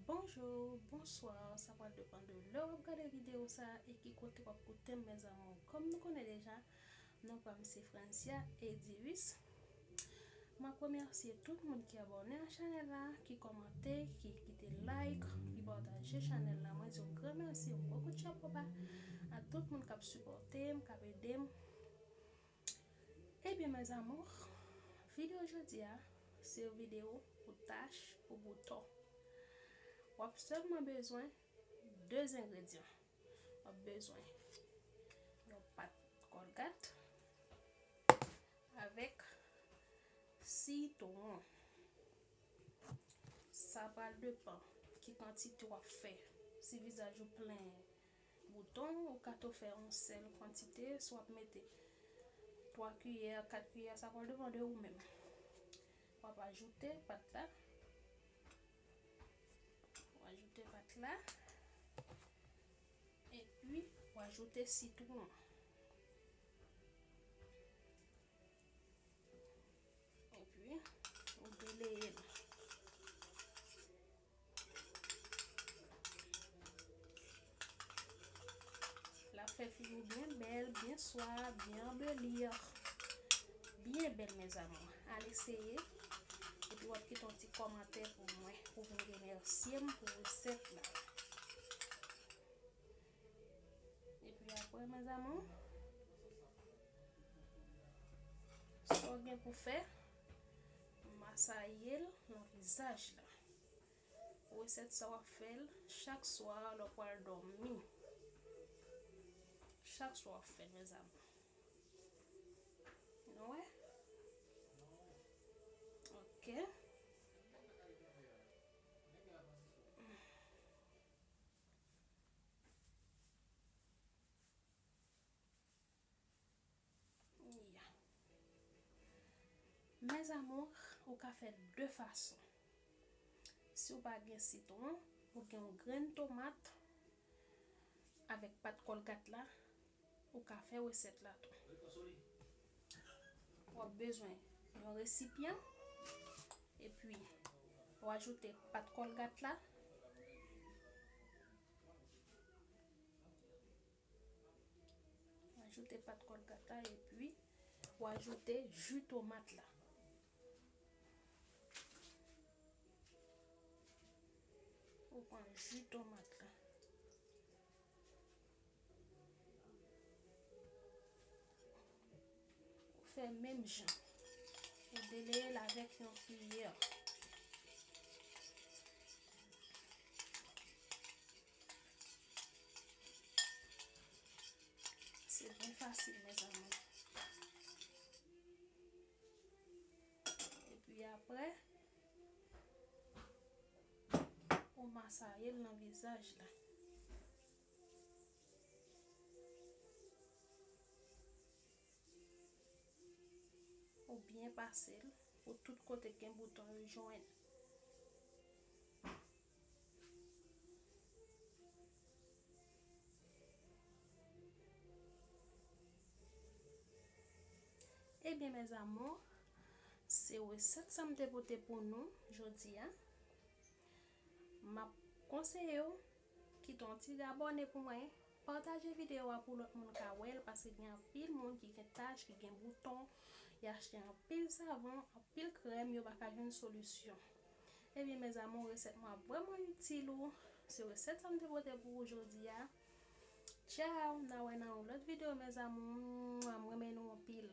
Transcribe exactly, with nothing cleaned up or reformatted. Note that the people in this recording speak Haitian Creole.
Bonjou, bonswa, sa pral depann de lè w ap gade videyo sa a e ki kote w ap koute m, mes amours. Kòm nou konnen deja, non pa m se Francia Ediris. M ap remèsye tout moun ki abòne a chanèl la, ki kòmante, ki kite like, ki pataje chanèl la. Mwen di yon gran mèsi, yon gwo kout chapo ba a tout moun k ap sipòte m, k ap ede m. Ebyen, mes amours, videyo jodi a, se yon videyo pou tach, pou bouton. W ap sèlman bezwen de zengredyan. W ap bezwen yon pat Colgate avèk sitwon. Sa pral depann ki kantite w ap fè. Si vizaj ou plen bouton, ou ka tou fè yon sèl kantite, si w ap mete twa kiyè, kat kiyè, sa pral depann de ou menm. W ap ajoute pat la. W ajoute pat la. Epi, w ajoute sitwon. Epi, ou deleye l. L ap fè figi w byen bèl, byen swa, byen anbeli. Byen bèl, mes amours. Al eseye. Epi w ap kite yon ti kòmantè pou mwen, pou vin remèsye m pou resèt la. Epi apre, mes amours, sa w gen pou fè, masaye l nan vizaj la. Resèt sa w ap fè l chak swa lè w pral dòmi. Chak swa w ap fè l, mes amours. Nou wè? Ok. Ya. Mes amours, ou ka fè de fason. Si w pa gen sitwon, ou gen yon grenn tomat avèk pat Colgate la, ou ka fè resèt la tou. W ap bezwen yon resipyan, epi w ajoute pat Colgate la. W ajoute pat Colgate la, epi w ajoute ji tomat la. Ou pran ji tomat la. Ou fè menm jan. Ou deleye l avèk yon kiyè. Se byen fasil, mes amours. Epi apre, ou masaye l nan vizaj la. Ou byen pase l pou tout kote k gen bouton yo jwenn. Ebyen, mes amours, se resèt sa m te pote pou nou jodi a. M ap konseye w kite yon ti abòne pou mwen, pataje videyo a pou lòt moun ka wè l, paske gen anpil moun ki gen tach, ki gen bouton, y achte anpil savon, anpil krèm, yo pa ka jwenn solisyon. Ebyen, mes amours, resèt mwen ap vrèman itil ou. Se resèt sa m te pote pou ou jodi a. Tchaw, n a wè nan yon lòt videyo, mes amours. M renmen nou anpil.